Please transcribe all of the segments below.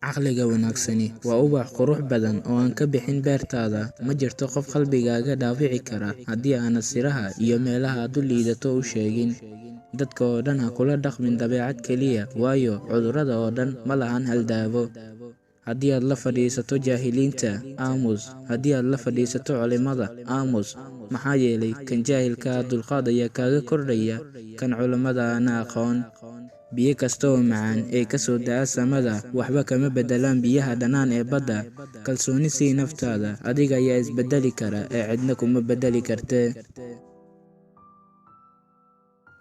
Caqliga wanaagsani waa ubax qurux badan oo aan ka bixin beertaada. Ma jirto qof qalbigaaga dhaawici kara haddii aanad siraha iyo meelaha aad u liidato u sheegin. Dadka oo dhan ha kula dhaqmin dabeecad keliya, waayo cudurrada oo dhan ma lahan hal daawo. Haddii aad la fadhiisato jaahiliinta, aamus; haddii aad la fadhiisato culimada, aamus. Maxaa yeelay kan jaahilka ah dulqaad ayaa kaaga kordhaya kan culimada ahna aqoon. Biyo kasta oo macaan ee ka soo da'a samada waxba kama beddelaan biyaha dhanaan ee badda. Kalsooni sii naftaada, adiga ayaa is beddeli kara ee cidna kuma beddeli kartee.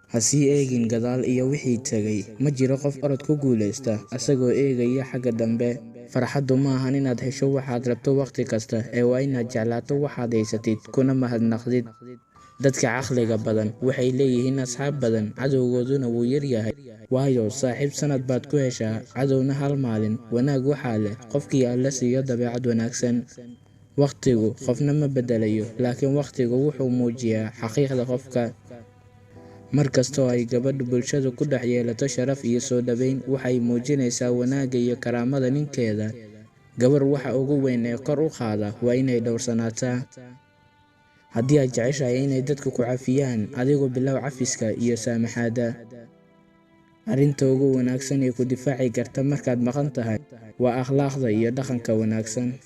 Ha sii eegin gadaal iyo wixii tagay. Ma jiro qof orod ku guuleysta asagoo eegaya xagga dambe. Farxaddu ma ahan inaad hesho waxaad rabto wakhti kasta, ee waa inaad jeclaato waxaad haysatid kuna mahadnaqdid. Dadka caqliga badan waxay leeyihiin asxaab badan, cadowgooduna wuu yar yahay. Waayo saaxiib sanad baad ku heshaa, cadowna hal maalin. Wanaag waxaa leh qofkii Alle siiyo dabeecad wanaagsan. Waqtigu qofna ma beddelayo, laakiin waqtigu wuxuu muujiyaa xaqiiqda qofka. Mar kasta oo ay gabadhu bulshada ku dhex yeelato sharaf iyo soo dhoweyn, waxay muujinaysaa wanaagga iyo karaamada ninkeeda. Gabar waxa ugu weyn ee kor u qaada waa inay dhowrsanaataa. Haddii aad jeceshahay inay dadku ku cafiyaan, adigu bilow cafiska iyo saamaxaadda. Arrinta ugu wanaagsan ee ku difaaci karta markaad maqan tahay waa akhlaaqda iyo dhaqanka wanaagsan.